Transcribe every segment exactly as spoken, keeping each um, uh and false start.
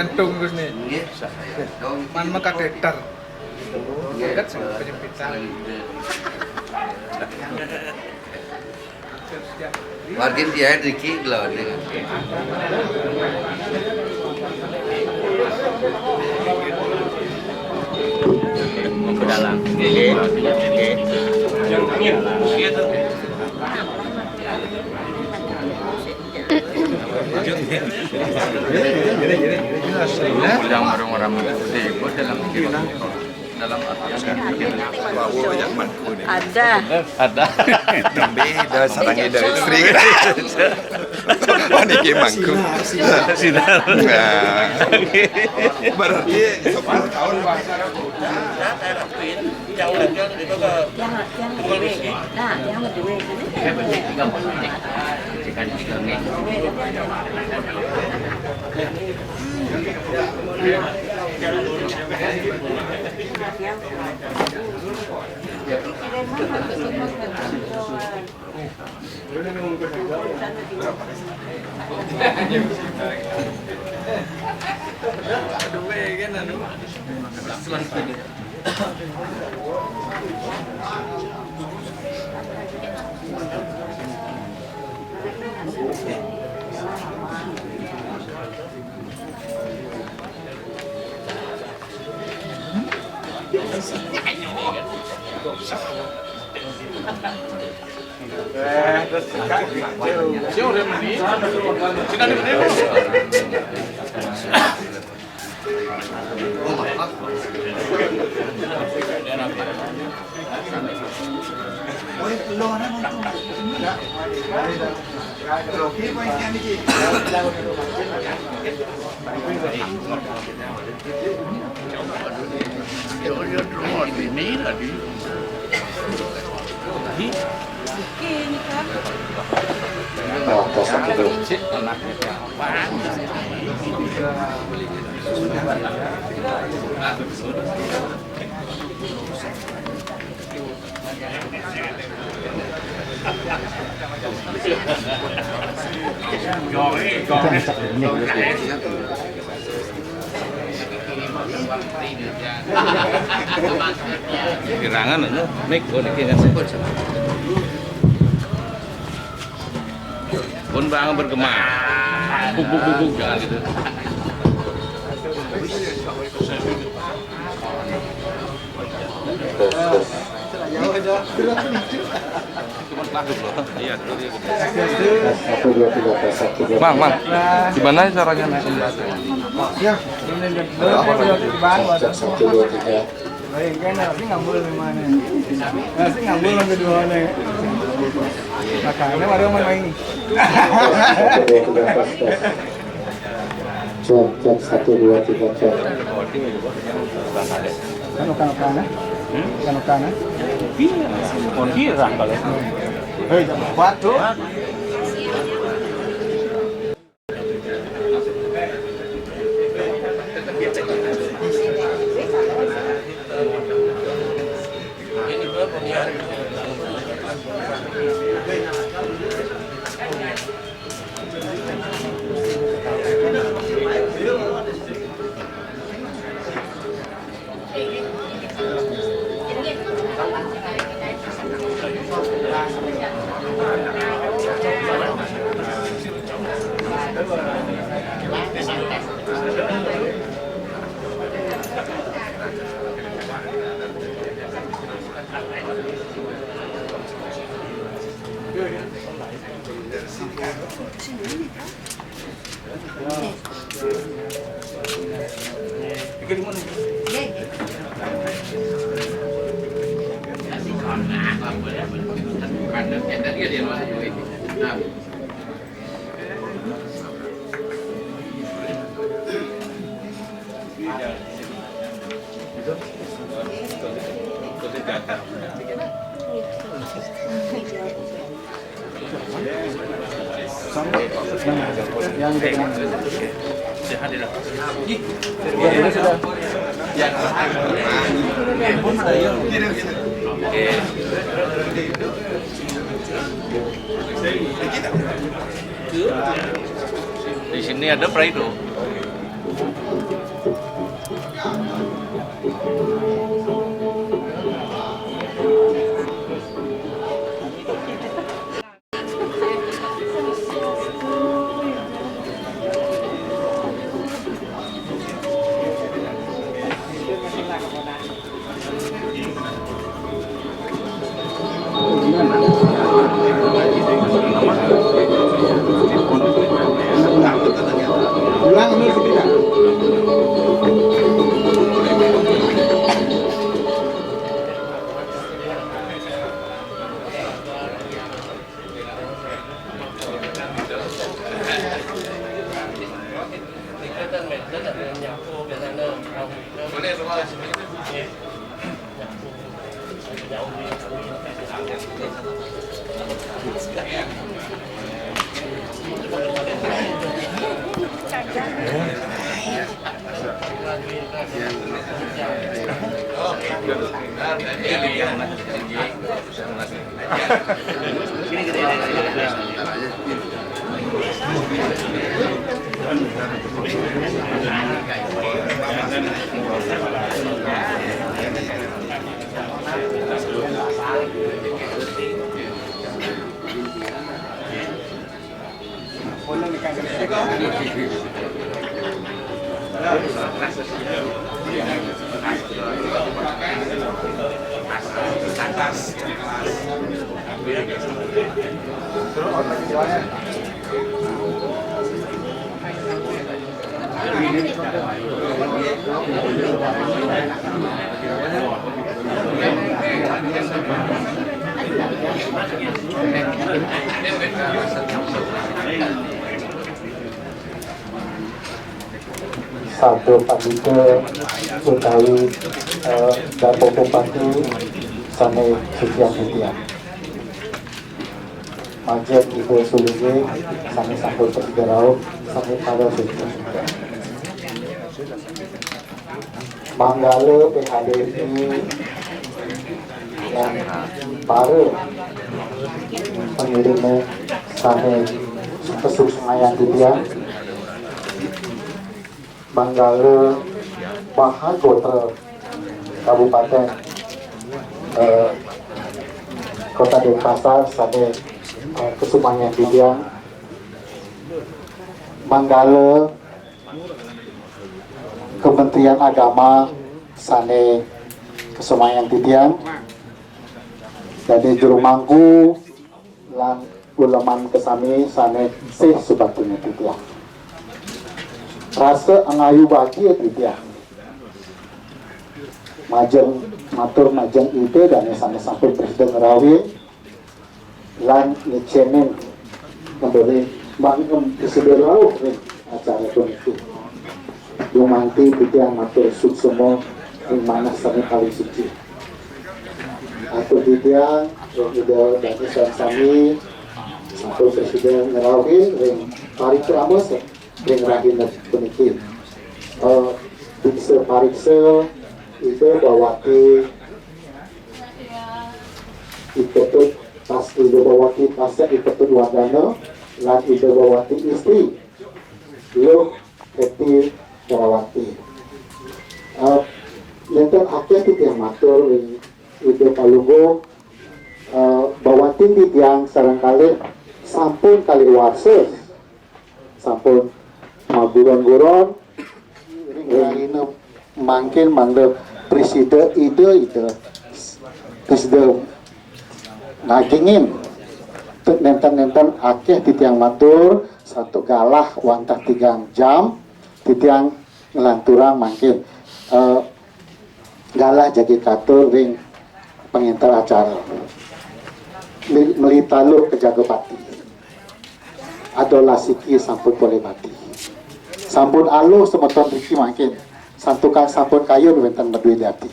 Gantung terus nih. Nggih, sah. Man mekateter. Nggih, dekat sama penyempitan. Wargin dia driki lho. Ke dalam. Oke. Oke. Yang orang-orang itu dalam pikiran, dalam artian pikiran. Ada. Ada. Beda sarang ida istri. Wah, niki mangku. Sinar. Nah. Berarti sepuluh tahun, Pak. Yang, yang kedua. Nah, yang kedua. Kirangan anu, mik, oh, niki kan. Pun bang bergema. Buk, buk, buk, buk, jangan gitu. Tes, tes. Cuma masuk loh. Iya, dulu dia gitu. Tes, satu, dua, tiga, tes, satu, dua, tiga. Mang, Mang, gimana caranya naik? Ya, ini dia. Tes, satu, dua, tiga. Baik, kan, harusnya ngambul gimana? Harusnya ngambul yang kedua nih. Makanya baru main. Tes, satu, dua, tiga, tes, tes. Cek, cek, satu, dua, tiga, cek. Kan bukan, bukan, eh? Hmm? Bukan, bukan, eh? Iya, mau girang kalau. Hei, jangan kuat tuh. Di sini ada Pride. Sabda pandita utawi, eh, Dato Bupati sane suciang titiang. Majeng Ida Sulinggi sane sampun prasida rauh, sane pada suci. Manggala P H D I lan para pangiring sane kasuksmayang titiang. Manggala Mahagotra Kabupaten, eh, Kota Denpasar sane, eh, kasumayang titiang. Manggala Kementerian Agama sane kasumayang titiang. Dane juru mangku lan uleman kesami sane sih subaktine titiang. Rasa angayu bagia titiang. Majeng, matur majeng Ida dane sane sampun prasida ngrauhin lan ngicenin nembene mangkem prasida rauh ring acara puniki. Dumanti titiang matur suksma ring manah sane paling suci. Atur titiang, ring Ida dane sami, sampun prasida ngrauhin ring parikrama se-, ring rahina puniki. Eh, bisa pariksa Ida Bawati I Ketut, pas Ida Bawati Pasek I Ketut Wardana, lan Ida Bawati Istri Luh Eti Herawati. Eh, nenten akeh titiang matur ring Ida Palungguh, eh, Bawatin titiang sareng kalih sampun kalih warsa, sampun maguron-guron, ring rahina mangkin mangda prasida Ida, Ida, prasida ngagingin. Nenten-nenten akeh titiang matur, santuk galah wantah tigang jam, titiang nglanturang mangkin, eh, galah jagi katur ring pangenter acara. Meli-, meli taluh kajaga pati. Adolas siki sampun polih mati. Sampun aluh semeton riki mangkin. Santukan sampun kayun wenten madue jati.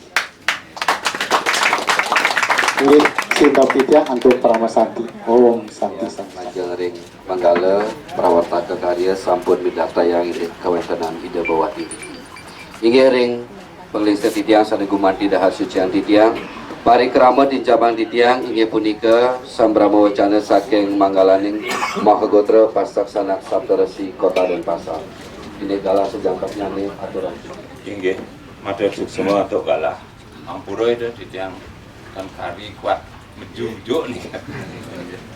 Inggih, sindam titiang antuk parama santi. Om Santi, Santi. Majeng ring manggala prawartaka karya sampun midartayang indik kawentenan Ida Bawati. Inggih ring panglingsir titiang sane gumanti dahat suciang titiang, parikrama tincabang titiang inggih punika sambrama wacana saking manggalaning Mahagotra Pasek Sanak Saptarsi Kota Denpasar. Indik galah sajangkepnyane aturang. Inggih, matur suksma antuk galah. Ampura Ida titiang tan kari kuat mejujuk nih.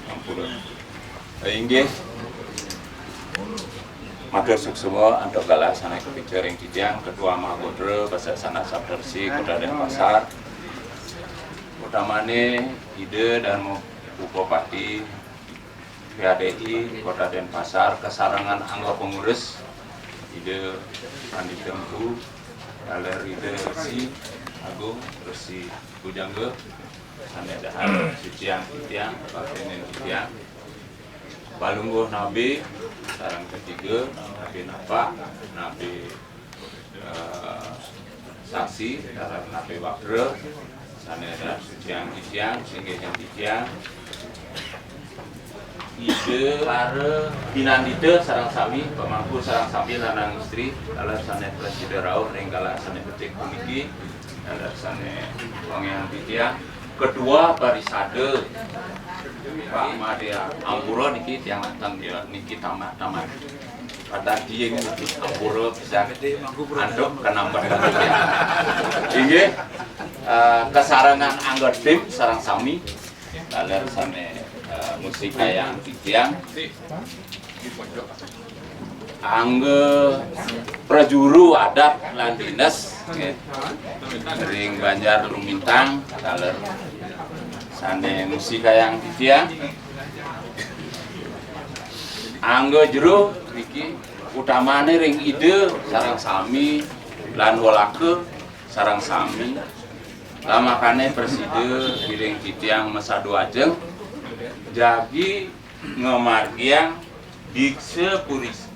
Ampura. Eh, inggih. Matur suksma antuk galah sane kapica ring titiang Ketua Mahagotra Pasek Sanak Saptarsi Kota Denpasar. Utamane Ida Dharma Bupati, P H D I Kota Denpasar, kasarengan angga pengurus, Ida Pandita Empu, taler Ida Resi Agung, Resi Bujangga, sane dahat suciang titiang, baktenin titiang. Palungguh nabe, sareng ketiga, nabe napak, nabe eh, saksi, dalam napi waktu, sané dalam sucian titiang, singgih titiang. Ida para pinandita sareng sami, pamangku sareng sami lanang istri, dalam sané prasida rauh ring galah sané becik puniki, dalam sané wangiang titiang. Ketua Parisada Pak Madé Ampura niki tiang manten ya, niki tamat-tamat. Pada dieng niki ampura pisan antuk kanambat. Inggih, eh, kasarengan anggota tim sareng sami, taler sané, eh, musikayang titiang. Angga prajuru adat lan dinas, nggih, ring Banjar Lumintang, taler sané musikayang titiang. Angga jero niki utamané ring Ida sareng sami lan welaka sareng sami. Lamakané prasida ngiring titiang masadu ajeng jagi ngamargiang diksa puris-,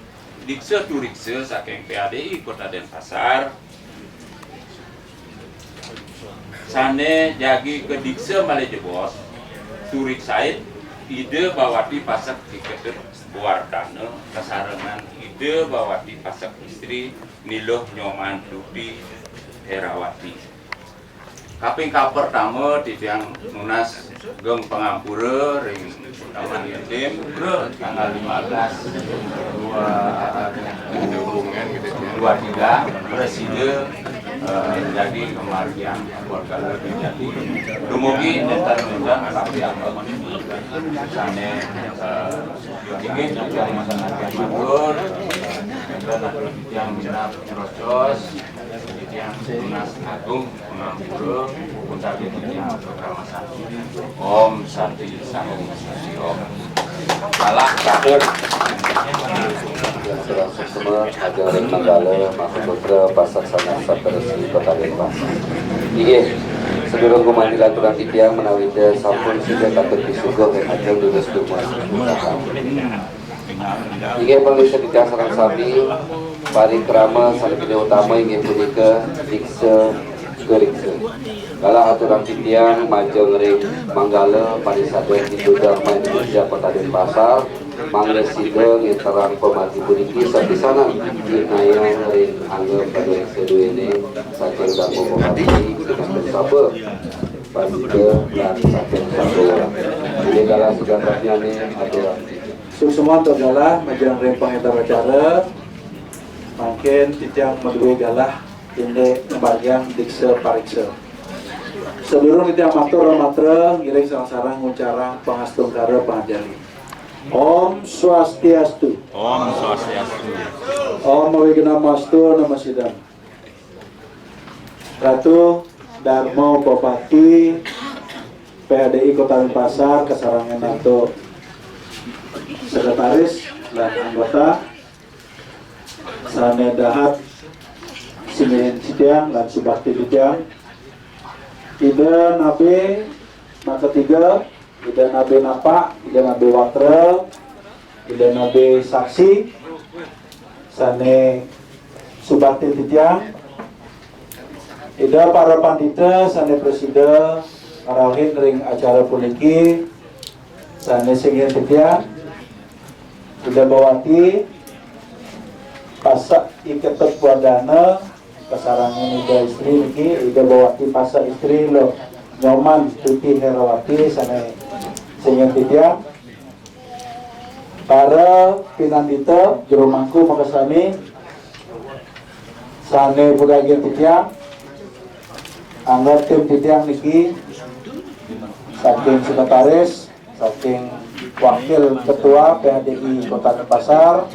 diksa turiksa saking P A D I Kota Denpasar, sané jagi kadiksa malih jebos, turiksain Ida Bawati Pasek I Ketut Wardana kasarengan Ida Bawati Pasek Istri Niluh Nyoman Tuti Herawati. Kaping kapertama titiang nunas geng pangampura ring utamaning tim tanggal lima belas dua, dua tiga, prasida, eh, jagi ngamargiang keluarga jati. Dumugi nénten-nénten, tapi apa sané, eh, inggih titiang matur, nénten titiang minab crocos, titiang tunas agung pangampura, utawi titiang prokramasati. Om Santi, Santi, Santi, Om. Salah katur. Sareng suksma, ajeng ring manggala, Mahaputra, Pasek Sanghyang Saptarsi, Kota Denpasar. Inggih, sadurung gumanti titiang menawi sampun sida katut pisuguh ring ajeng durus dumun. Inggih, panglingsir titiang sareng sami, parikrama sané pinih utama inggih punika diksa kariksa. Galah aturang titiang majeng ring manggala Parisada Hindu Dharma Indonesia Kota Denpasar, mangda sida ngénterang pamati puniki sapisanan inayang ring angga panuréksa duéné saking Dharma Bhakti, saking Saba, Pandita, lan saking Saba. Inggih galah sugatannyané aturang titiang. Suksma antuk galah majeng ring pangénter acara, mangkin titiang madué galah indik ngamargiang diksa pariksa. Sadurung titiang matur matra, ngiring sareng-sareng nguncarang pangastungkara panganjali. Om Swastiastu. Om Swastiastu. Om Awighnamastu Namo Siddham. Ratu Dharma Upapati P A D I Kota Denpasar, kasarengan antuk sekretaris lan anggota sané dahat singgihin titiang lan subakti titiang. Ida nabé makatiga, Ida nabé napak, Ida nabé watra, Ida nabé saksi, sané subakti titiang. Ida para pandita sané prasida ngrauhin ring acara puniki, sané singgihin titiang. Ida Bawati Pasek I Ketut Wardana, kasarengan Ida istri niki, Ida Bawati Pasek Istri Luh Nyoman Tuti Herawati sané singgihin titiang. Para pinandita, jero mangku makasami, sané pudagin titiang, anggota tim titiang niki, saking sekretaris, saking wakil ketua P A D I Kota Denpasar,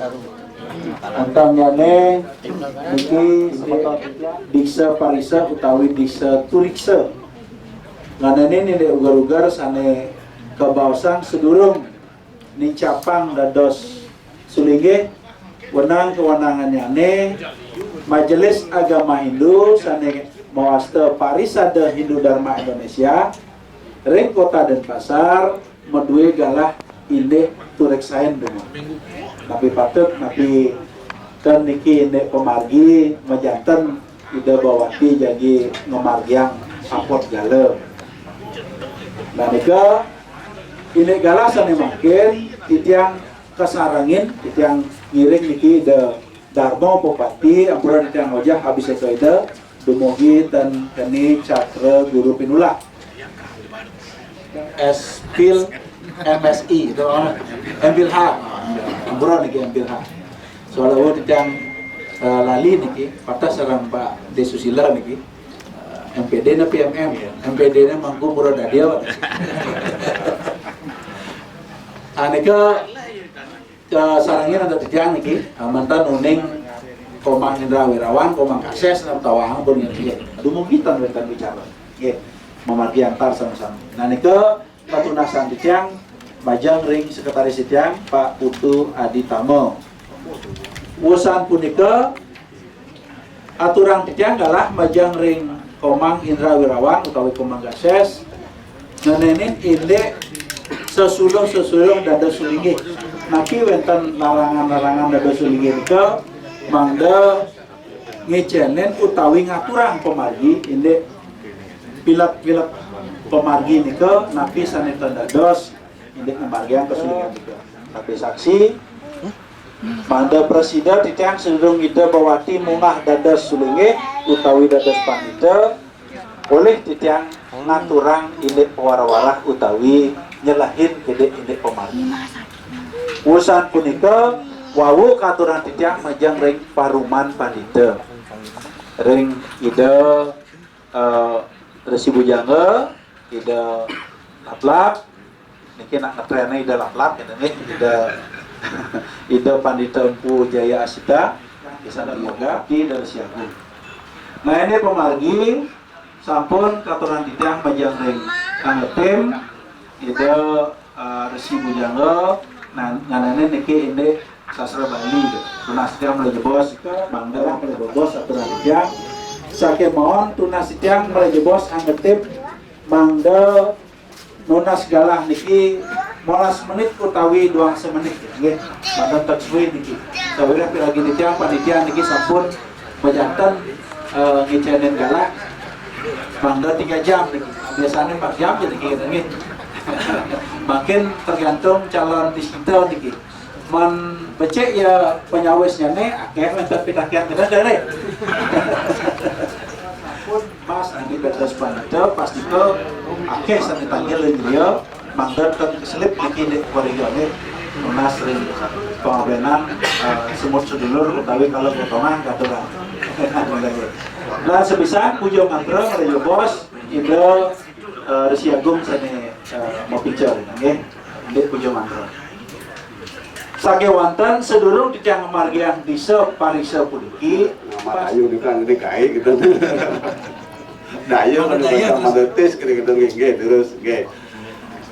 untang nyané niki semeton titiang diksa pariksa utawi diksa turiksa. Nganani indik uger-uger sané kabaosang sadurung nincapang dados sulinggih wenang kawenangannyané Majelis Agama Hindu sané mawasta Parisada Hindu Dharma Indonesia ring Kota Denpasar madué galah indik tureksain dumun. Napi patut, napi Ten niki indik pamargi majanten Ida Bawati jagi ngamargiang apot gala. Nah nika indik galah sane mangkin titiang kasarengin, titiang ngiring niki Ida Darma Upapati, ampura titiang ngojah abiseka Ida, dumugi ten keni cakra guru pinulah. S Phil, M Si, itu, ah, M Phil H. Ampura niki M Phil H. Soalnya wau titiang, eh, lali niki, pateh sareng Pak De Susila niki. Eh, M P D napi M M ya? M P D ne mangku murah dadi awak. Ah, nika, eh, sarengin antuk titiang niki, eh, mantan uning Komang Indra Wirawan, Komang Kases, nam tawang pun niki. Dumugi ten wenten wicara. Nggih, mamargi antar sama-sama. Nah nika, patunasan titiang majeng ring sekretaris titiang, Pak Putu Aditama. Wusan punika, aturang titiang galah majeng ring Komang Indra Wirawan utawi Komang Gases, nenenin indik sesuluh-sesuluh dados sulinggih. Naki wenten larangan-larangan dados sulinggih nika, mangda ngicenin utawi ngaturang pamargi indik pilek-pilek pamargi nika, napi sane ten dados indik ngamargiang kasulinggihan nika. Sabe saksi, mangda prasida titiang sadurung Ida Bawati munggah dados sulinggih utawi dados pandita, olih titiang ngaturang indik pawara-warah utawi nyelehin indik, indik pamargi. Wusan punika, wau katurang titiang majeng ring paruman pandita. Ring Ida, eh, Resi Bujangga, Ida Laplap, niki nak ngetrene Ida Laplap, ngene nih, Ida, Ida Pandita Empu Jaya Asita, Ida Yoga, Ida Resi Agung. Nah, ini pamargi sampun katurang titiang majeng ring kangge tim, Ida, eh, Resi Bujangga, nah, nganane niki indik sastra Bali. Tunas titiang malih jebos, mangda malih jebos aturang titiang. Saking mawon tunas titiang malih jebos anggé tim, mangda nunas galah niki molas menit utawi duang semenit, nggih. Mangda tak suwi niki. Sawiréh piragi titiang panitia niki sampun majanten, eh, ngicenin galah mangda tiga jam niki. Biasanya empat jam jadi niki, nggih. Makin tergantung calon digital niki. Men becik ya panyawisnyane akeh wenten pitaken, bener, Dare? Sampun Mas Andi Petrus Pandita, pastika akeh sane tanggil ring griya, mangda ten keselip niki dik warigane nunas ring pangabenan, eh, semut sedulur utawi kala potongan katuran. Lan sepisan puja mantra malih jebos Ida, eh, Resi Agung sane, eh, mapica, nggih. Indik puja mantra. Sakewanten sadurung titiang ngamargiang disa parisa puniki, Nama pas dayu nika ngendi kae gitu. Dayu kan Dayu, baca terus. Madetis gitu, gitu, nggih, nggih, terus, nggih.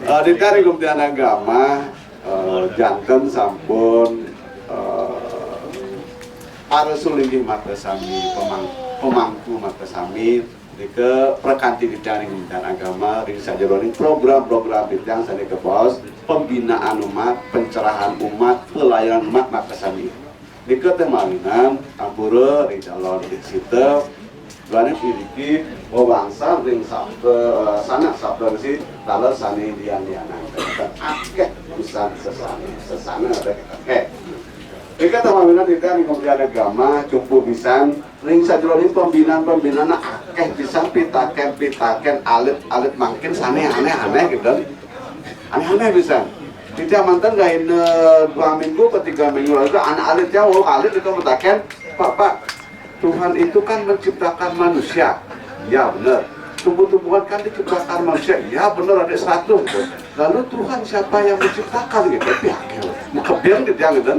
Eh, di Kementerian Agama, eh, janten sampun, eh, para sulinggih mata sami, pemang-, pemangku mata sami, nika prakanti titiang ring Kementerian Agama, ring sajeroning program-program titiang sane kabaos, pembinaan umat, pencerahan umat, pelayanan umat, maka sami. Nika teh mawinan, ampura ring calon sita, duaning iriki, wewangsan ring sabda, eh, sanak sabda resi, taler sane lian-lianan. Akeh pisan sesane, sesane akeh. Nika teh mawinan titiang ring Kementerian Agama, cukup pisan, ring sajeroning pembinaan-pembinaan akeh pisan pitaken-pitaken alit-alit mangkin sane aneh-aneh gitu. Aneh-aneh pisan. Titiang manten rahina dua minggu atau tiga minggu lalu, anak alit ya, wong alit itu mataken, "Pak, Pak, Tuhan itu kan menciptakan manusia." Ya, benar. Tumbuh-tumbuhan kan diciptakan manusia. Ya, benar, ada seratus gitu. Lalu Tuhan siapa yang menciptakan gitu? Pihakel. Kebiang titiang gitu.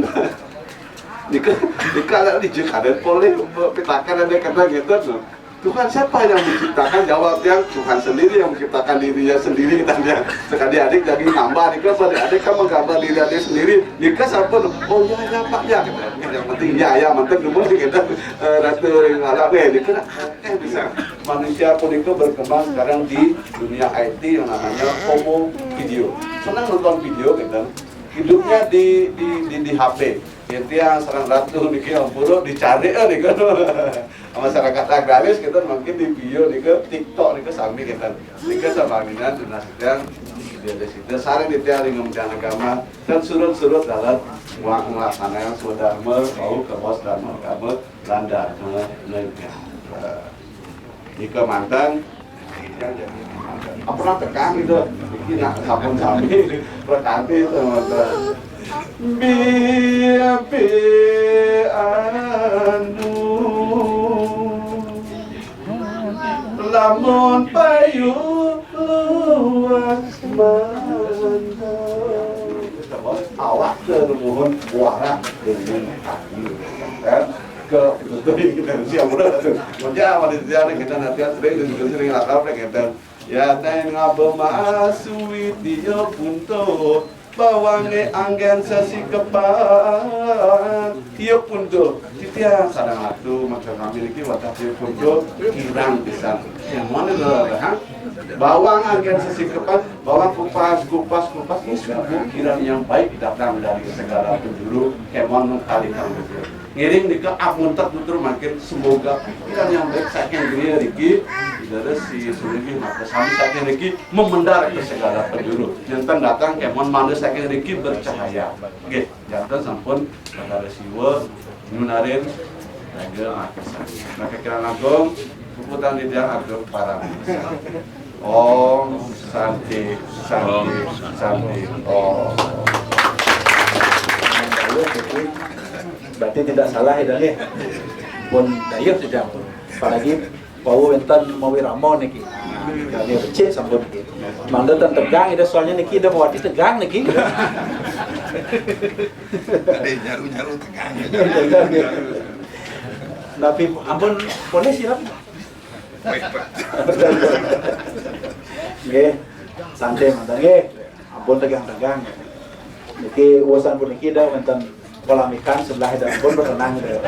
Nika, nika ada di Jakarta, boleh pitaken ada kata gitu, no. Tuhan siapa yang menciptakan? Jawab yang, "Tuhan sendiri yang menciptakan dirinya sendiri," tanya. Sekali adik jadi nambah, nika pada adik kan menggambar diri adik sendiri. Nika sampun, "Oh ya, ya, Pak, ya," gitu. Yang penting ya, ya, manten dulu gitu. Eh, Ratu Alam, eh, nika akeh bisa. Manusia pun itu berkembang sekarang di dunia I T yang namanya Homo video. Senang nonton video gitu. Hidupnya di, di, di, di H P. Titiang sareng Ratu niki ampura dicari, eh, nika. Masyarakat agraris kita mungkin di view nika, TikTok nika sami kita. Nika samangginan tunas titiang, dia di situ sareng titiang ring Kementerian Agama dan surut-surut dalam ngelaksanakan swadharma, bau kebos dharma agama dan dharma negara. Nika manten, apa pernah tekan gitu? Iki nak sampun sami, rekati itu manten. Bibi anu, lamun payu luas mantap. Awak ke nuhun buara dengan kaki, kan? Ke betul kita siap udah tuh. Kerja sama di sana kita nanti sering dan juga sering lakar kita. Ya, ten ngabema suwiti ya punto, bawange anggen sesikepan. Ya punto, titiang sareng Ratu, maka kami niki wantah ya punto, kirang pisan. Yang mana dulu, ha? Bawang anggen sesikepan, bawang kupas, kupas, kupas, ini sudah kirang yang baik datang dari segala penjuru, kemon kali kang. Ngiring nika amuntet nutur mangkin, semoga pikiran yang baik saking griya riki, leres si sumingkih maka sami saking riki memendar ke segala penjuru. Janten datang kemon manda saking riki bercahaya. Nggih, janten sampun Bathara Siwa nyunarin raga maka sami. Maka kirang langkung, puputang titiang atur parang. Om Santi, Santi, Santi, Om. Berarti tidak salah ya, Dang, ya? Pun dayuh tidak pun. Apalagi wau wénten mawi rama niki. Kami becik sampun niki. Mangda ten tegang ida soalnya niki ida mawati tegang niki. Ada nyaru-nyaru tegang. Tapi ampun polisi lah. Nggih, santai mantun nggih. Ampun tegang-tegang. Niki urusan puniki dah wonten polamikan sebelah dah pun berkenan dah.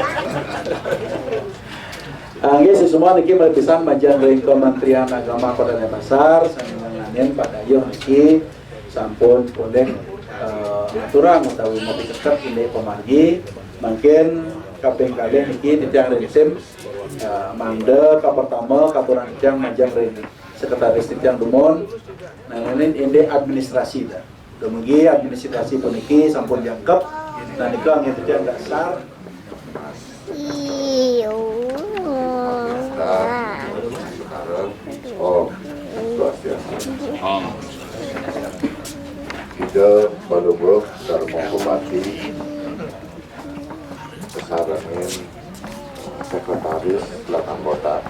Ah, nggih, sesemua niki melipisan majeng ring Kementerian Agama Kota Denpasar, sami ngangen Pak Dayuh niki sampun polih eh, aturang utawi mapiceket indik pamargi. Mangkin kaping kalih niki titiang ring tim, eh, mangda kapertama katurang titiang majeng ring sekretaris titiang dumun. Nah, ini indik administrasi dah. Dumugi administrasi puniki sampun jangkep. Nah, nika nggih titiang dasar. Iyo. Om Swastiastu. Om. Ida Palungguh Dharma Bupati sesarengin sekretaris lan anggota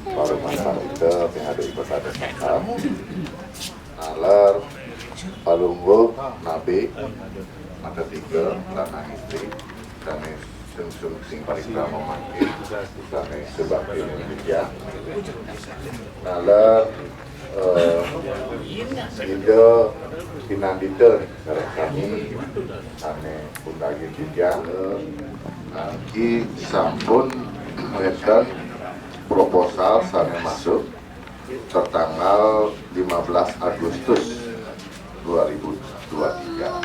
Parumasan Ida P H D I Kota Denpasar. Naler Palungguh nabi mata tiga lanang istri, sane sungsung sing parikrama mangkin, sane sebakti ring titiang. Naler eh, Ida Pinandita sareng sami sane pundaging titiang, eh, niki sampun wenten proposal sane masuk tertanggal lima belas Agustus dua ribu dua tiga.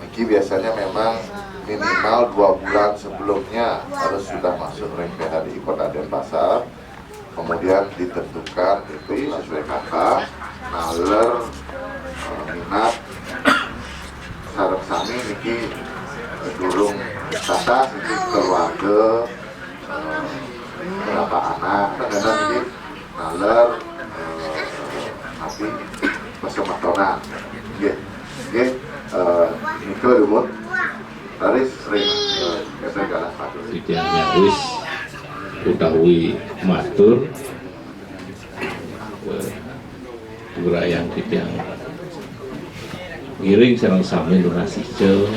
Niki biasanya memang minimal dua bulan sebelumnya harus sudah masuk ring P H D I Kota Denpasar, kemudian ditentukan itu sesuai kata naler, eh, minat sareng sami niki, eh, durung tatas niki keluarga, eh, berapa anak, kadang niki naler, eh, tapi pasemetonan. Nggih. Nggih, eh, nika dumun. Raris ring, eh, kenten galah matur. Titiang nyawis utawi matur, eh, urayang titiang ngiring sareng sami nunas ica,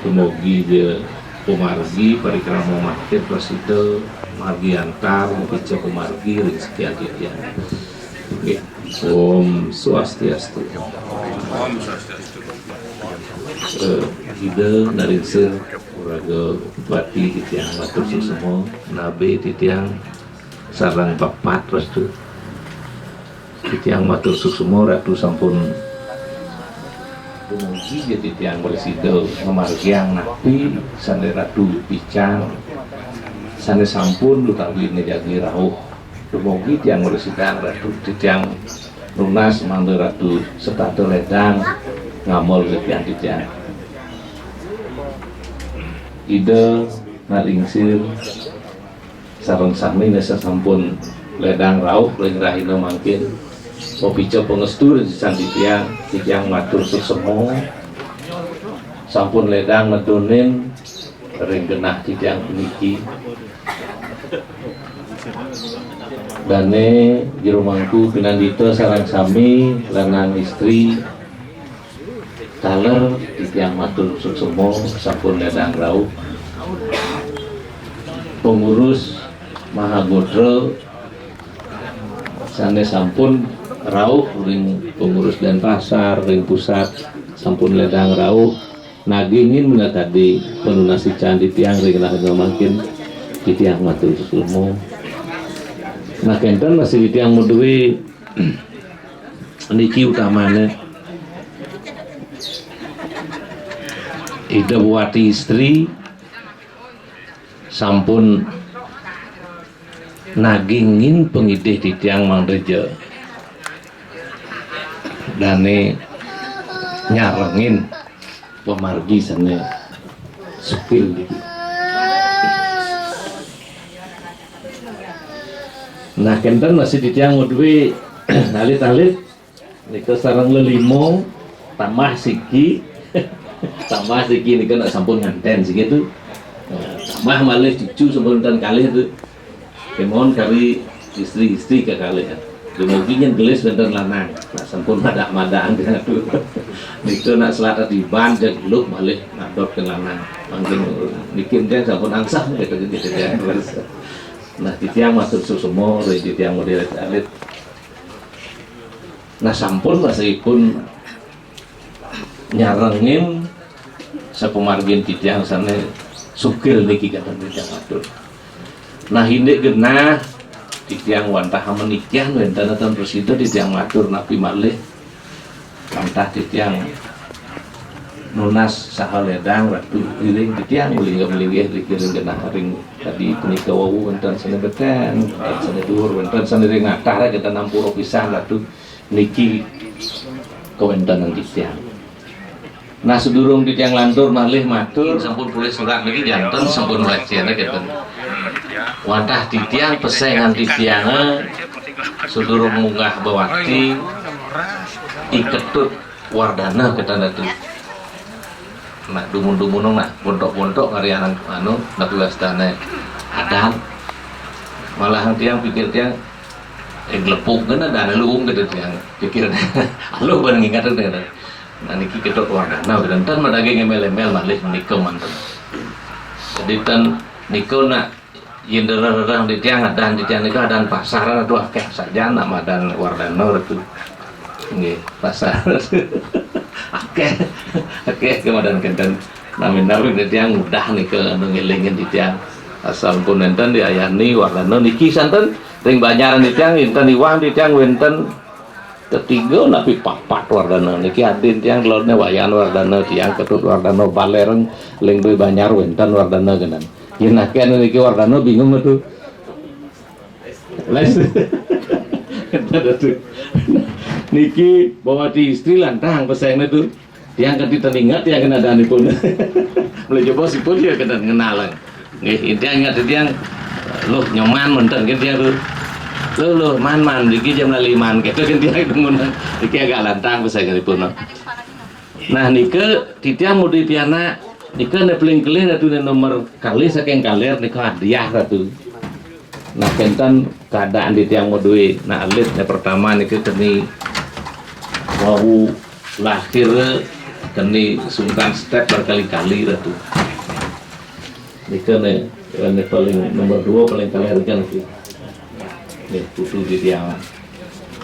dumugi dia pamargi parikrama mangkin prasida, margi antar, mugi ica pamargi ring sekian titiang. Nggih. Om Swastiastu. Om Swastiastu. Eh, Ida Naringsir, Uraga Bupati, titiang matur suksma, nabe titiang sareng Bapak Restu. Titiang matur suksma, Ratu sampun Dumugi ja titiang prasida ngamargiang napi sané ratu picang, sané sampun utawi jagi rauh. Dumugi tiang prasida ratu titiang nunas mangda ratu setata ledang ngamol titiang titiang. Ida nalingsir sareng sami né sasampun ledang rauh ring rahina mangkin. Mapica pangestu ring sisan titiang, titiang matur suksma. Sampun ledang nedunin ring genah titiang puniki. Dané jero mangku pinandita sareng sami lanang istri. Taler titiang matur suksma sampun ledang rauh. Pengurus Mahagotra sané sampun rauh ring pengurus Denpasar, ring pusat sampun ledang rauh. Nagingin minakadi panunas ican titiang ring rahina mangkin titiang matur suksma. Nah, kénten masih titiang madué niki utamané Ida Buati istri sampun nagingin pangidih titiang mangda ja dané nyarengin pamargi sané sukil niki. Nah, kénten masih titiang madué alit-alit nika sareng lelima tambah siki. Tambah siki nika nak sampun nganten siki tu. Nah, tambah malih cucu sampun wénten kalih tu. Kémaon kari istri-istri kekalih. Dumugi nyen gelis wénten lanang. Nah, sampun madak-madak tu. Nika nak selat adiban jeg luh malih ngadot ke lanang. Mangkin niki sampun angsah gitu gitu ya. Nah, titiang matur suksma ring titiang model alit. Nah, sampun masa ipun nyarengin sapamargin titiang sané sukil niki kenten titiang matur. Nah, indik genah titiang wantah manikian wénten ten prasida titiang matur napi malih. Wantah titiang nunas saha ledang ratu iring titiang malinggih-malinggih ring genah ring tadi punika wau wénten sané betén, wénten sané duur, wénten sané ring natah, kita nampura pisan ratu niki kawéntenan titiang. Nah, sadurung titiang lantur malih matur, sampun polih surat niki janten sampun wacana kénten. Wantah titiang pesengan titiang, eh, sadurung munggah bawati, I Ketut Wardana kénten datu. Nah, dumun-dumun nah, bontok-bontok ngarianan anu, napi wastané adan. Malah tiang pikir tiang, eh, glepuk kena dan luung gitu tiang. Pikir, aluh ban ngingat gitu. Nah, niki Ketut Wardana gitu. Ten madaging embel-embel malih menika manten. Jadi ten nika nak yén rereh-rereh titiang adan titiang nika adan pasaran aduh akéh sajan nak madan Wardana ratu. Nggih, pasar. Akéh, akéh kemadan kénten. Nami-nami titiang mudah nika anu ngélingin titiang. Sampun nénten diayani Wardana niki santen ring Banjar titiang inten iwang titiang wénten tetiga napi papat Wardana. Niki adin tiang delodné Wayan Wardana, tiang Ketut Wardana, Balereng, ling dué Banjar wénten Wardana kénten. Yén akéh niki Wardana bingung atuh. Les. Niki bawati istri lantang pesengne tu. Tiang kanti telinga, tiang kena danipun. Boleh coba sipun ya kena ngenal. Nggih, intinya ingat tiang, "Luh, nyoman wénten," gitu ya, "Luh. Luh, luh, man, man, niki jam lali man," gitu kan tiang demen. Niki agak lantang pesenipun. Nah, nika titiang mudi pianak, nika né paling kelih ratu né nomor kalih saking kalir nika hadiah ratu. Nah, kénten keadaan titiang madué, nah, alit né pertama nika keni wau lahir keni sungkan step berkali-kali ratu. Nika né, né paling nomor dua paling kalih nika niki. Nih, putu titiang.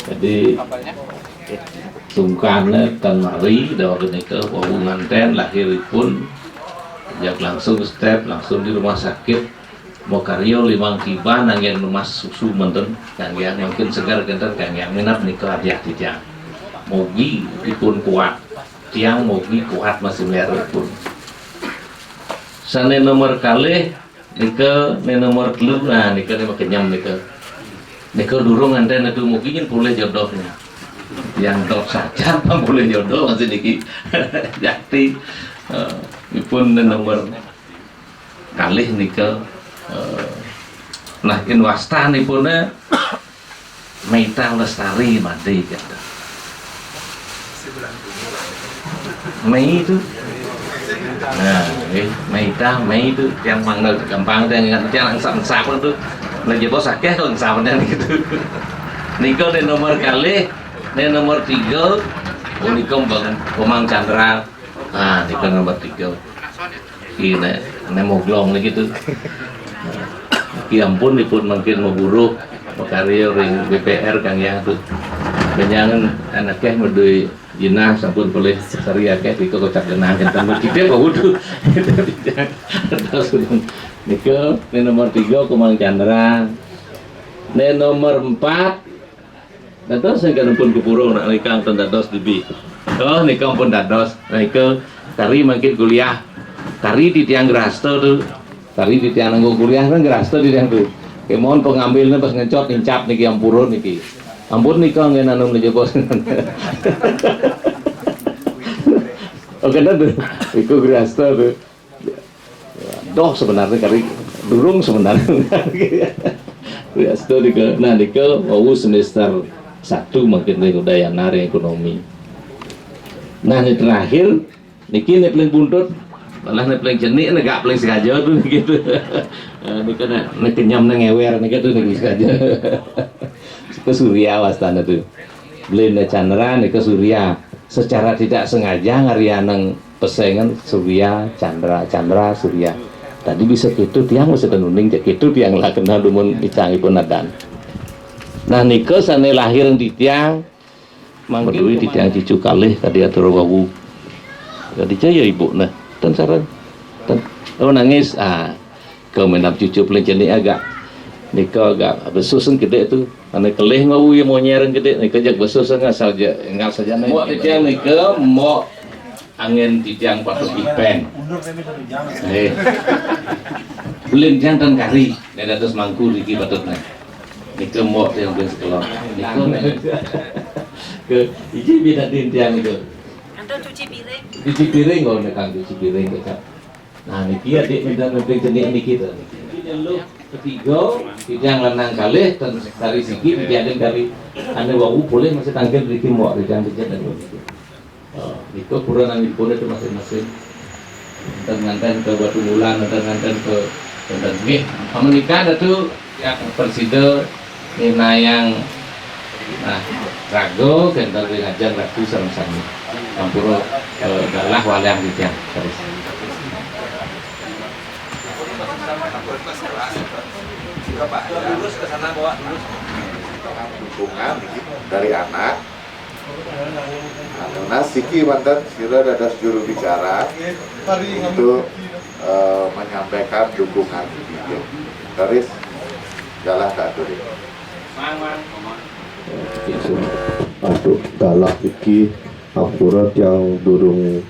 Jadi sungkan tan mari daweg nika wau nganten lahiripun, jak langsung step, langsung di rumah sakit. Mau karya limang tiban anggén nunas susu manten, kanggéang mangkin seger kénten, kanggéang minab nika hadiah titiang. Mugi ipun kuat. Tiang mogi kuat masih miarepun. Sane nomor kalih nika, ne nomor telu, nah, nika ne makenyem nika. Nika durung nganten adu, mogi nyen polih jodohnya. Yang dot saja pang polih jodoh masih niki. Jakti, eh, ipun ne nomor kalih nika, eh, nah, inwastanipun, eh, Meita Lestari Made kata. Mei itu. Nah, eh, Meita, Mei itu yang mangga gampang, yang, yang engsap-engsap itu. Nah, jebos akeh kok engsap gitu. Nika ne nomor kalih, ne nomor tiga, oh, nika banget Komang Chandra. Nah, nika nomor tiga. Iki ne, ne moglong niki tu. Iki ampun ipun mangkin maburuh makarya ring D P R kang yang tu. Benjangan anakeh medui jinah sampun pelih sari akeh, nika kocak genah enten berkipir kok wudu. Terus nika ne nomor tiga Komang Chandra. Ne nomor empat, dados sing kena pun kepurung nak nikang ten dados dibi. Oh, nika pun dados. Nika kari mangkin kuliah. Kari titiang grasta tu. Kari titiang nanggung kuliah kan grasta titiang tu. Kemon pengambilnya pas ngencot nincap niki ampura niki. Ampun nika ngen anu menuju bos. Oke dah tu. Iku grasta tu. Doh sebenarnya kari durung sebenarnya. Grasta nika. Nah, nika wau semester satu mangkin ring Udayana ring ekonomi. Nah, ne terakhir niki ne paling buntut, malah ne paling cenik, ne gak paling sengaja tu gitu. Eh, nika ne, ne kenyam ne ngewer nika tu ne sengaja. Ke Surya wastane tu. Beli ne Chandra nika Surya. Secara tidak sengaja ngarianang pesengan Surya, Chandra, Chandra, Surya. Tadi bisa gitu tiang mesti tenuning cek gitu tiang lah kenal dumun icangipun adan. Nah, nika sane lahir di tiang, mangkin meduwi titiang cucu kalih kadi atur wau. Kadi caya ibu nah, ten sareng. Ten. Oh, nangis. Ah, kau menap cucu paling cenik agak. Nika agak besusen gede tu. Ane kelih ngau ya monyer gede nika jak besusen ngasal ja, ngasal ja. Mok titiang nika mok angin titiang patut ipen. Eh. Ulin tiang ten kari, ne dados mangku niki patut ne. Nika mok tiang ulin sekolah. Nika ne. Ke, iki bina din tiang itu. Anto cuci piring. Cuci piring, oh, ne kang cuci piring kecap. Nah, niki adik minta mimpin cenik niki to. Niki nyeluk ketiga, titiang lanang kalih, ten dari siki, titiang dari ane wau boleh masih tangkil niki mok, titiang pijet dan niki. Oh, nika pura nang ipun itu masing-masing. Enten nganten ke Batu Mulan, enten nganten ke, enten nggih. Amun nika ada tu yang presida ninayang, nah, raga kenten ring ajeng ratu sareng sami. Sampura, eh, galah waliang titiang. Terus. Dukungan dari anak. Nah, siki manten sira dados juru bicara untuk, eh, menyampaikan dukungan. Terus galah tak dulu. Patut galah iki, ampura tiang durung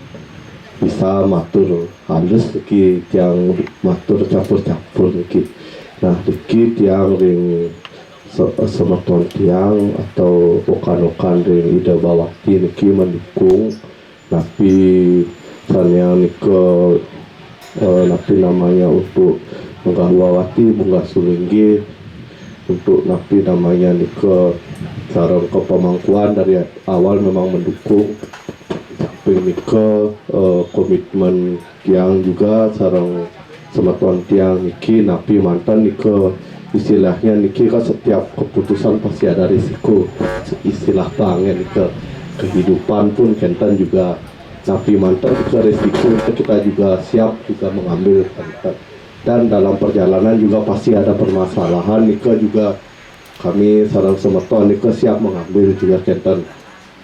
bisa matur halus iki, tiang matur campur-campur iki. Nah, iki tiang ring se-, semeton tiang atau okan-okan ring Ida Bawati niki mendukung napi saniang nika, eh, napi namanya untuk Menggah Luawati, Munggah Sulinggih, untuk napi namanya nika sareng kepemangkuan dari awal memang mendukung. Samping nika, eh, komitmen tiang juga sareng semeton tiang niki napi manten nika istilahnya niki kan setiap keputusan pasti ada risiko. Istilah bangen ke kehidupan pun kenten juga napi manten ke risiko itu kita juga siap juga mengambil kenten. Dan dalam perjalanan juga pasti ada permasalahan nika juga kami sareng semeton nika siap mengambil juga kenten.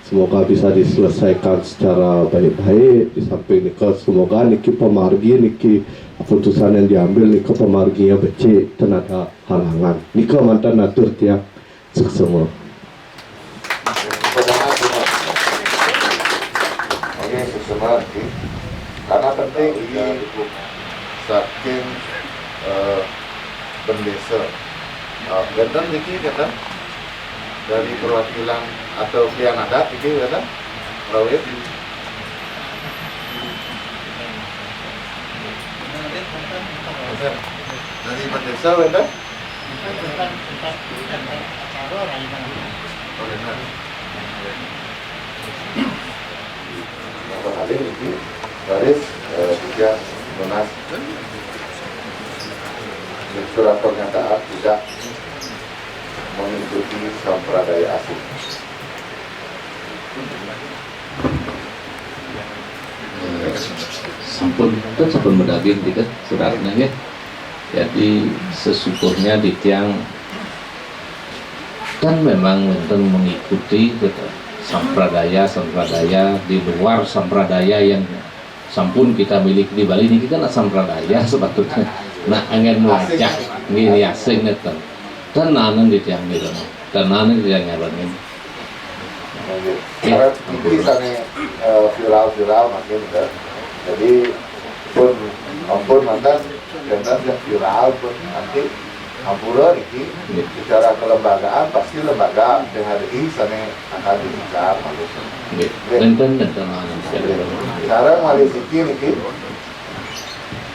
Semoga bisa diselesaikan secara baik-baik. Di samping nika, semoga niki pamargi niki keputusan yang diambil nika pamarginya becik, ten ada halangan. Nika manten atur tiang suksma. Karena penting ini saking eh, bendesa. Nah, wénten niki kata dari perwakilan atau pian adat niki kata Rawit. Dari bendesa wénten? Oh, benar. Apa tadi itu? Garis eh, tiga lunas surat pernyataan tidak mengikuti sampradaya asing. Sampun, kan sampun madaging kita suratnya ya. Jadi sesungguhnya di tiang kan memang wénten mengikuti gitu, sampradaya sampradaya di luar sampradaya yang sampun kita miliki di Bali niki kan sampradaya sepatutnya. Nah, angin melajah nggih asing ngeten. Tenanan di tiang niku. Tenanan di tiang nyaran ini. Karena ini misalnya eh, viral-viral makin ke. Jadi pun ampun mantan dan yang viral pun nanti ampura niki secara kelembagaan pasti lembaga P H D I sana akan diincar maksudnya. Nenten nenten. Cara malih siki niki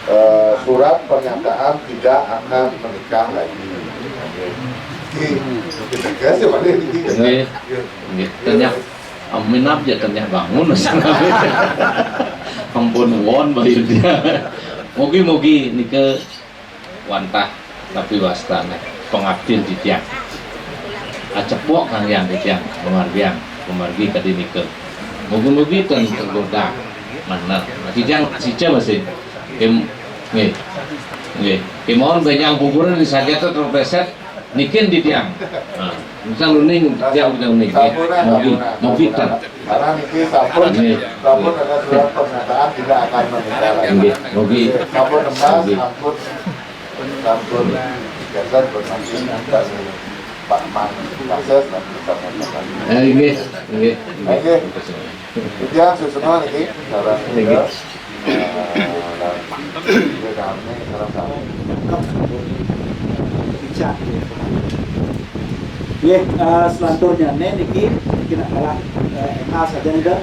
eh, surat pernyataan tidak akan menikah lagi. Oke. Oke. Tegas ya Pak Niki. Nggih. Nggih. Tanya minap ya tanya bangun. Ampun won bayar dia. Mugi-mugi nika wantah tapi wastane pengabdin titiang. Acepok kang yang titiang pemargian pemargi kadi nika. Mugi-mugi ten tergoda. Mana? Titiang sica masih. Kim nggih. Nggih. Kemawon benyang kuburan di saget terpeset nikin titiang. Nah, misal luning titiang bisa luning. Nggih. Mugi mugi ten. Karena niki sampun sampun ada surat pernyataan tidak akan menikah lagi. Nggih, mugi. Sampun emas, sampun sampun biasa bermakin dan Pak Man Pases dan bersama-sama. Eh, nggih, nggih. Nggih. Ya, sesuai niki cara kita. Nggih, eh, eh, selanjutnya nih niki niki nak kalah eh, M A saja nih dah.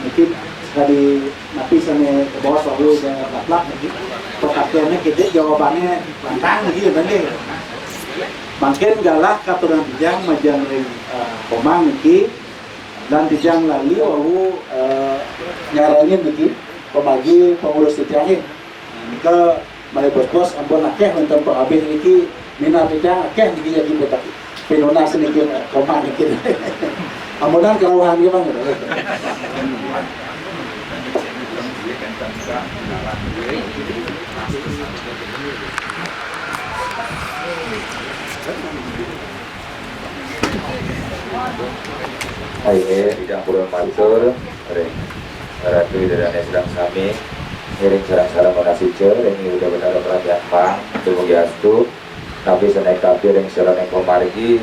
Niki sekali napi sana ke bawah selalu dan gaplak niki. Perhatiannya kita jawabannya lantang niki kan deh. Makin galah katuran tijang majang ring eh, komang niki dan tijang lali wau eh, nyarangin niki pemagi pengurus tijang. Nika malih bos-bos ampun akeh wénten pengabih niki minat titiang akeh niki jadi petak pinunas niki komak niki. Ampunan kerauhan nggih Bang. Aye, tidak purun matur ring Ratu Ida Dané sedang sami ngiring sareng-sareng nunas ica ring Ida Betara Kerajaan Pang, dumugi astu napi sané kapi ring saroning pamargi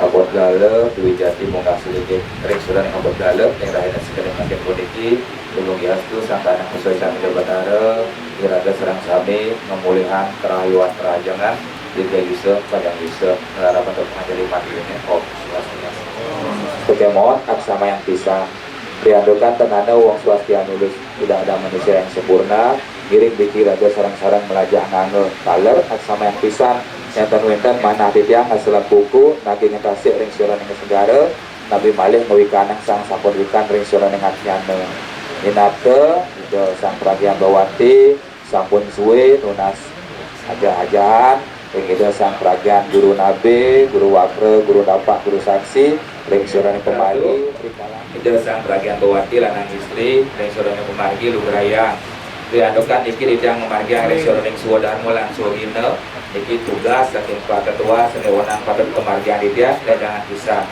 abot gala duwi jati munggah selinggih ring saroning abot gala ning rahina sekening mangkin puniki, dumugi astu sangkaning pasuécan Ida Betara iraga sareng sami ngamulihang karahayuan karahajengan. Dirgayusa, Padangyusa, nglarapan ring pangajeng limaning Om Swastiastu. Kémaon aksamayang pisan. Riantukan tenana wong swastianulus, tidak ada manusia yang sempurna, ngiring biki raga sareng-sareng melajah ngangge. Taler aksamayang pisan, nénten wénten manah titiang ngaselan buku, naging tasik ring sajeroning segara, napi malih ngawikanang sang sampun wikan ring sajeroning ajnana. Minabda, Ida Sang Pragian Bawati, sampun suwé nunas ajah-ajahan ring Ida Sang Pragian Guru Nabe, Guru Wakra, Guru Tapak, Guru Saksi, ring sajeroning pamargi, Ida Sang Pragian Bawati lanang istri, ring sajeroning pamargi lugrayang. Riantukan niki titiang ngamargiang ring sajeroning swadarma lan swahina, niki tugas saking Pak Ketua sané wenang patut pamargiang titiang, dangan pisan.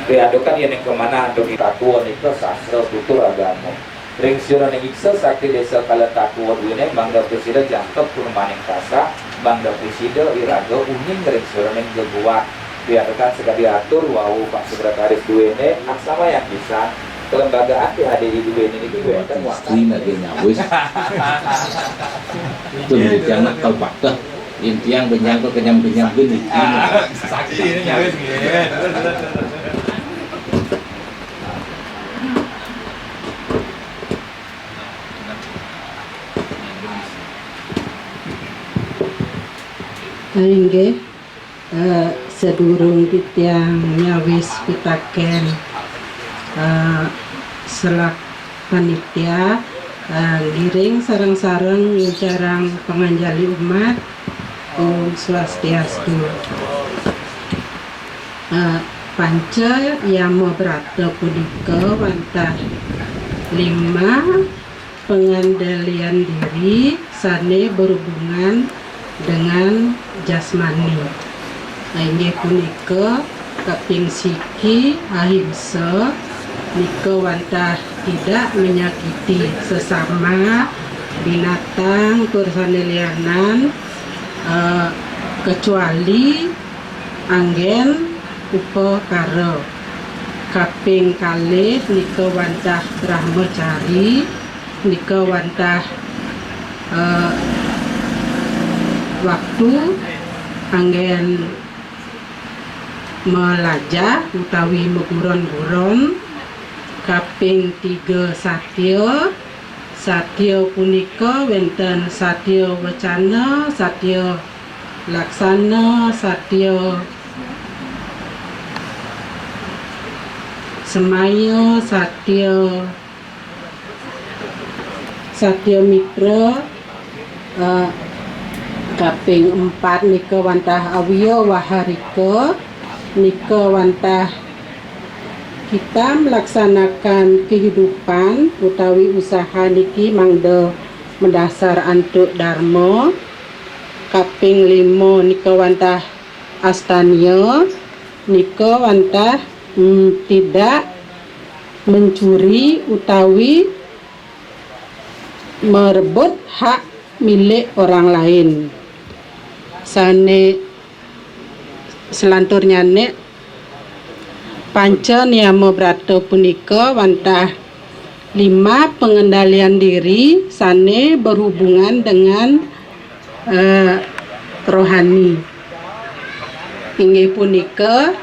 Riantukan yéning kamanah antuk tatua nika sastra tutur agama. Ring sajeroning iksa sakti désa kala tatua duéné mangda prasida jangkep purmaning kasah, mangda prasida iraga uning ring sajeroning geguak. Riantukan sakadi atur wau Pak Sekretaris duéné, aksamayang pisan. Kelembagaan P H D I di Beni niki wénten wantah. Istri lagi nyawis. Itu dia nak kalpata. Yang tiang benyang ke kenyam-kenyam gini. Sakti ini nyawis nggih. Inggih. Eh, sadurung titiang nyawis pitakén, eh, selaku panitia, eh, ngiring sareng-sareng ngincarang panganjali umat. Om Swastiastu. Eh, panca yama brata punika wantah lima pengandalian diri sané berhubungan dengan jasmani. Inggih punika kaping siki ahimsa, nika wantah tidak menyakiti sesama binatang tur sané lianan, eh, kecuali anggén upakara. Kaping kalih nika wantah brahmacari, nika wantah, eh, waktu anggén malajah utawi maburon-buron. Kaping tiga satya. Satya punika wénten satya wacana, satya laksana, satya semaya, satya, satya mitra, eh, kaping empat nika wantah awiya waharika, nika wantah kita melaksanakan kehidupan utawi usaha niki mangda madasar antuk dharma. Kaping lima nika wantah astania, nika wantah, mm, tidak mencuri utawi merebut hak milik orang lain. Sané selanturnyané, panca niyama brata punika wantah lima pengendalian diri sané berhubungan dengan, eh, rohani. Inggih punika,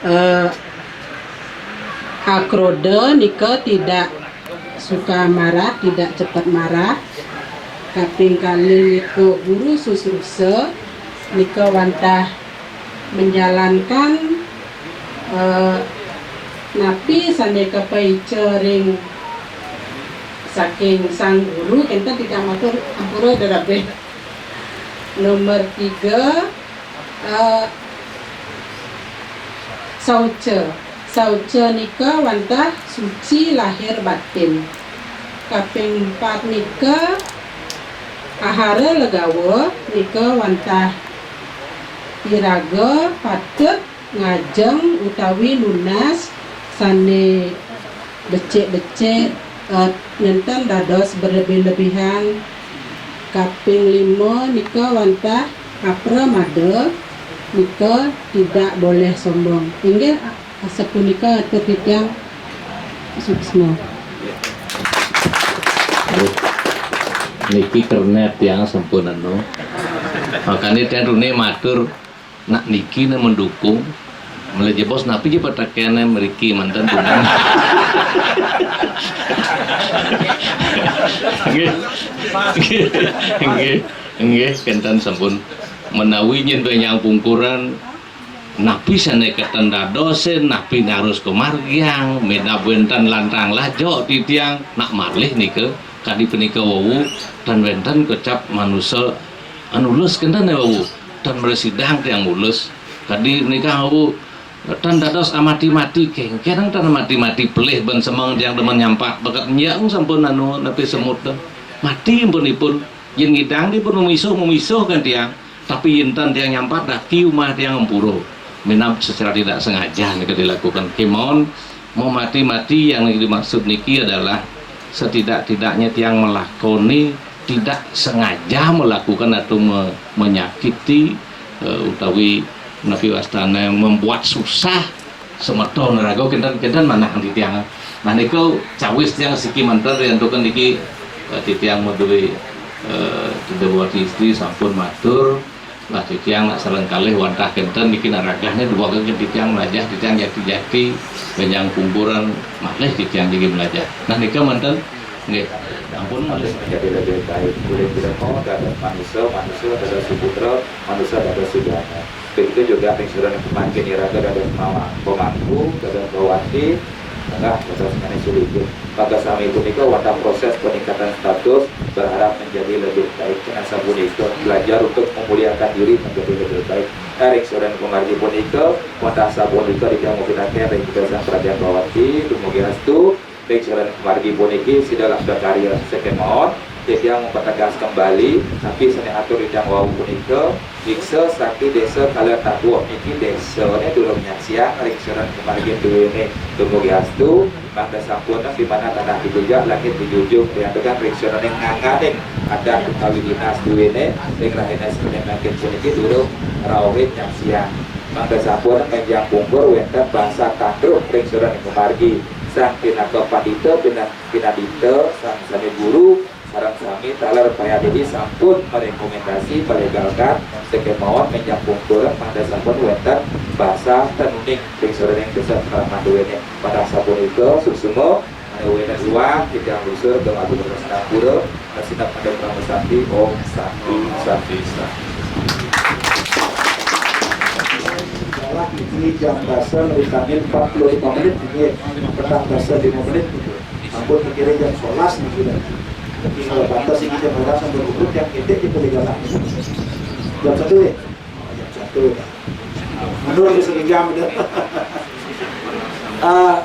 eh, akroda nika tidak suka marah, tidak cepat marah. Kaping kalih nika guru susrusa nika wantah menjalankan, eh, napi sané kapaica ring saking sang guru, kénten titiang matur ampura darabé. Nomor tiga, eh, sauca. Sauca nika wantah suci lahir batin. Kaping empat nika ahara legawa nika wantah iraga patut ngajeng utawi nunas sané becik-becik, eh, nénten dados berlebih-lebihan. Kaping lima nika wantah apramada nika tidak boleh sombong. Inggih, sapunika atur titiang suksma. Niki kernet tiang sampun anu. Makané tiang rune matur, nak niki né mendukung. Mula jebos napi ja patakené mriki manten dumun. Nggih. Nggih. Nggih, nggih, kénten sampun menawi nyen nyang pungkuran napi sané keten dadosé, napi narus kamargiang, minab wénten lantang lajok titiang, nak malih nika, kadi punika wau, tan wénten kocap manusa anulus kénten wau, tan mresidang tiang mulus. Kadi nika wau, tan dados amati-mati, kéngkén tan amati-mati pelih ban semeng tiang demen nyampat, bakat nyak sampun anu napi semut. Mati ampunipun, yén ngidang dipun memisuh, memisuh kan tiang. Tapi yén tan tiang nyampat daki umah tiang ampura. Minab secara tidak sengaja nika dilakukan. Kémaon, memati-mati yang dimaksud niki adalah setidak-tidaknya tiang melakoni tidak sengaja melakukan atau me-, menyakiti, eh, utawi napi wastané membuat susah semeton raga kénten-kénten manah di tiang. Nah, niku cawis tiang siki manten riantukan niki, eh, titiang madué, eh, Ida Bawati istri sampun matur, lah titiang nak sareng kalih wantah kénten niki nak ragahné dua kali titiang melajah, titiang jati-jati, benjang pungkuran malih titiang jadi melajah. Nah, nika manten, nggih, ampun malih. Menjadi lebih baik. Kulit tidak mau, dados manusia, manusia, dados si putra, manusia, dados si jana. Begitu juga ring sira pamargi iraga dados mama-, pemangku, dados bawati, tengah dados nyané suligih. Maka sami punika wantah proses peningkatan status, berharap menjadi lebih baik. Dengan sapunika, belajar untuk memuliakan diri menjadi lebih baik. Nah, ring sira pamargi punika, wantah sapunika titiang mupinakén ring Ida Sang Pradyan Bawati, dumugi astu, ring sira pamargi puniki sida laksa karya sakémaon, titiang mempertegas kembali, napi sané atur titiang wau punika, Diksa saking Désa Kala Tadua niki désané durung nyaksiang ring sira pamargi duéné. Dumugi astu, mangda sampun pimanah tanah dijejak, langit dijunjung, riantukan ring sira nganganing adat utawi dinas duéné, ring rahina Senin mangkin puniki durung rauhin nyaksiang. Mangda sampun ménjang pungkur wénten basa tandruh ring sira pamargi. Sang pinaka pandita, pina-, pinandita, sang sané guru, sareng sami taler payadidi sampun merekomendasi, melegalkan, sakémaon ménjang pungkur mangda sampun wénten basa ten uning ring sira désa pamargi duéné. Wantah sapunika, suksma, menawi wénten iwang, titiang nglungsur dumateng Ida Sang Pura, kasineb mangda parama santi, Om Santi, Santi, Santi. Salah, ini jam dasa lebih empat puluh lima menit, ini petang dasa lima menit, gitu. Sampun kira jam sebelas niki dah. Jadi kalau pantas ini jam sebelas sampai dua puluh, yang ketek kita boleh galak. Jam satu ya? Oh, jam satu dah. Mundur ke satu jam dah. Ah,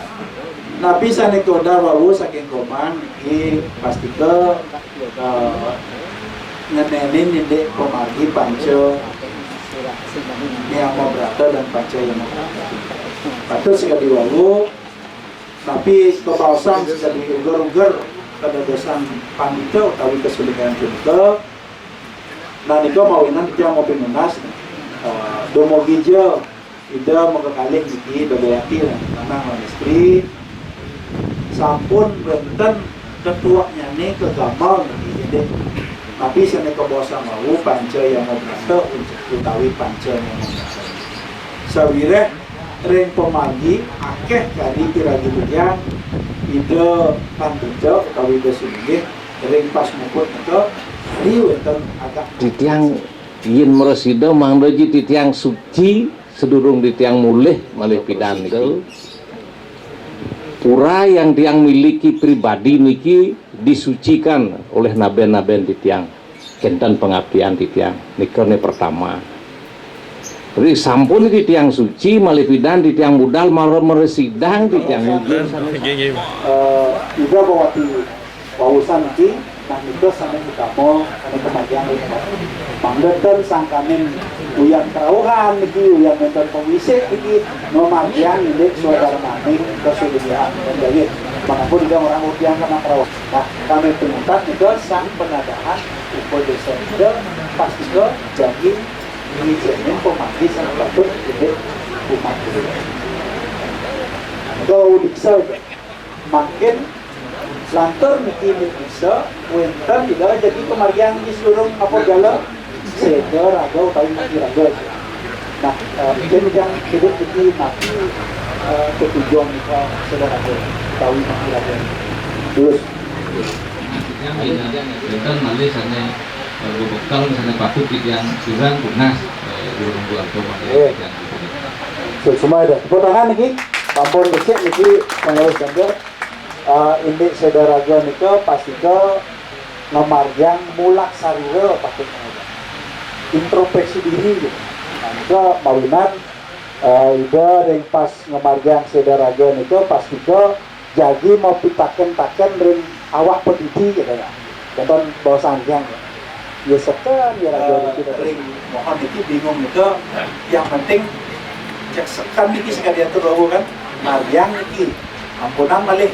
napi sané kaudar wau saking Komang niki pastika, ah, ngenénin indik pamargi panca Yama Brata dan panca Yama Brata. Patut sakadi wau, napi bebaosan sakadi uger-uger kadadosan pandita utawi kasulingan punika. Nah, nika mawinan titiang mapinunas, eh, dumugi ja Ida makakalih niki, Ida Bawati, lanang lan istri, sampun wénten tetueknyané kagamel niki, indik napi sané kabaosang wau, panca Yama Brata utawi panca Yama Brata. Sawiréh ring pamargi akéh kadi piragi titiang, Ida Pandita utawi Ida Sulinggih, ring pas muput nika, kari wénten agak. Titiang yén mresida mangda ja titiang suci sadurung titiang mulih malih pidan niki. Pura yang tiang miliki pribadi niki disucikan oleh naben-naben titiang. Kénten pangabdian titiang. Nika né pertama. Ri sampun niki tiang suci, malih pidan titiang budal mara mresidang titiang. Nggih, nggih. Eh, Ida Bawati wau saniki, nah, nika sané utama, sané pamargiang ring. Mangda ten sangkaning uyan kerauhan niki, uyan nénten pawisik niki, mamargiang indik swadarmaning kasulingan. Nggih, manampun Ida orang udiang kena kerauhan. Nah, kami pengungkat nika sang penadahan upadésa Ida, pastika jagi ngicénin pamargi sané patut indik umat Ida. Nika wau diksa Ida. Mangkin lantur niki diksa, wénten Ida jagi pamargiang di sadurung apa jala, séda raga utawi mati raga. Nah, eh, mungkin yang hidup niki mati, eh, ketujuan, eh, séda raga utawi mati raga. Terus. Yang ini, wénten malih sané, eh, bebekel sané patut titiang pidan tunas, eh, guru minggu atau Iya. Semua ada. Tepuk tangan niki. Sampun becik niki, pengurus Janggar. Eh, indik séda raga nika pastika ngamargiang mulat sarira, patut ngamargiang introspeksi diri gitu. Nah, nika mawinan, eh, Ida ring pas ngamargiang séda raga nika pastika jagi mapitaken-taken ring awak padidi gitu ya. Kénten baosang tiang ya. Ya seken ya raga. Eh, niki, ring mohon niki bingung nika, yang penting cek seken niki sakadi atur wau kan, margiang niki. Ampunang malih,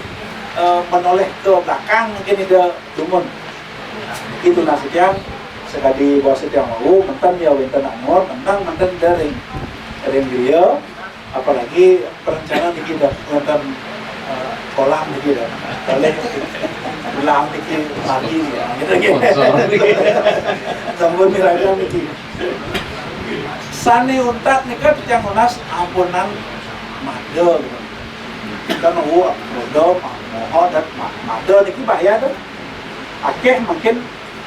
eh, menoleh ke belakang mungkin Ida dumun. Niki tunas titiang, sakadi baos titiang wau, ménten ya wénten anur, ménten, ménten Ida ring, ring griya, apalagi perencanaan niki Ida wénten, eh, Kolam niki dah. Oleh ulam niki mati ya. Gitu, gitu. Sampun miranda niki. Sané untat nika titiang nunas ampunang mada. Kita nunggu mada, moho dan ma-, mada niki bahaya tuh. Akéh mungkin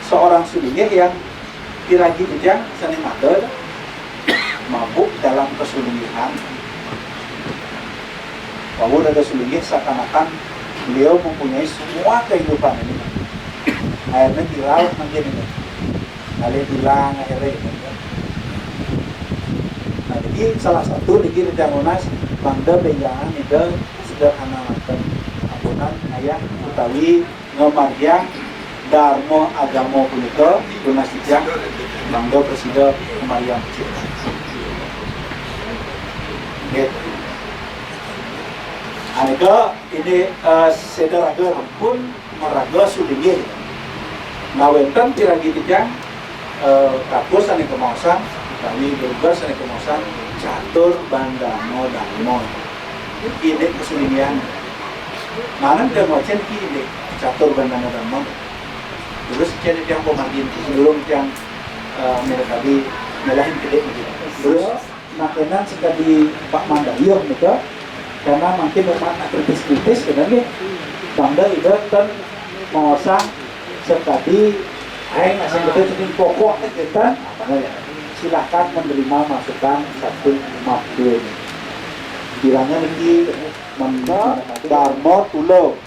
seorang sulinggih yang piragi titiang sané mada tuh mabuk dalam kesulingihan. Wau dados sulinggih seakan-akan beliau mempunyai semua kehidupan ini. Akhirnya viral mungkin ini. Kali bilang akhirnya ini. Nah, jadi salah satu niki titiang nunas mangda bénjangan Ida sederhana mangkin. Ampunang ayah utawi ngamargiang darma agama punika tunas titiang mangda prasida ngamargiang pecik. Nggih. Anika ini, eh, séda raga ampun maraga sulinggih. Nah, wénten piragi titiang, eh, kakus sané kamaosan, utawi gelugar sané kamaosan, catur bandama darma. Ini kesulinggihan. Nah, nang dia ngocén iki ini catur bandama darma. Terus jadi tiang pemargin sebelum tiang, eh, mereka di nyalahin gede gitu. Terus makinan sekali Pak Mandayuh gitu. Karena mungkin umat nak kritis-kritis gitu nih. Bangda Ida ten mengosang sekali aing asing gede sing pokok gitu. Silahkan menerima masukan satu umat dua ini. Bilangnya niki men-, Darma Tulo.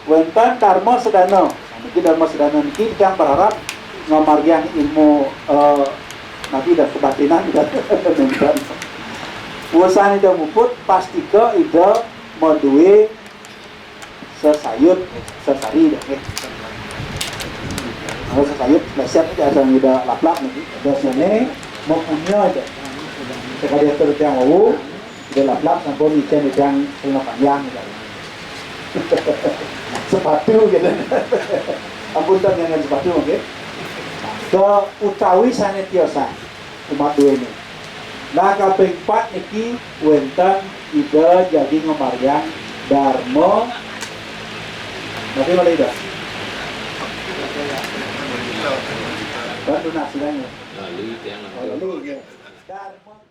Wénten Darma Sedana. Niki Darma Sedana niki titiang berharap ngamargiang ilmu, eh, nabi dan kebatinan dan wénten. Wusan Ida muput, pastika Ida madué sesayut, sesari dah, nggih. Kalau sesayut, leset aja asal Ida laplap niki. Biasanya mempunyai aja. Sekali atur titiang wau, Ida laplap sampun icén titiang celana panjang gitu. Sepatu gitu. Ampun, ten, yang sepatu, oke. Ke utawi sané tiosan umat dua ini. Nah, kaping pat niki wénten Ida jagi ngamargiang darma. Tapi malah Ida. Kan tunas sidang ya. Lalu tiang. Oh, lalu, ya. Darma.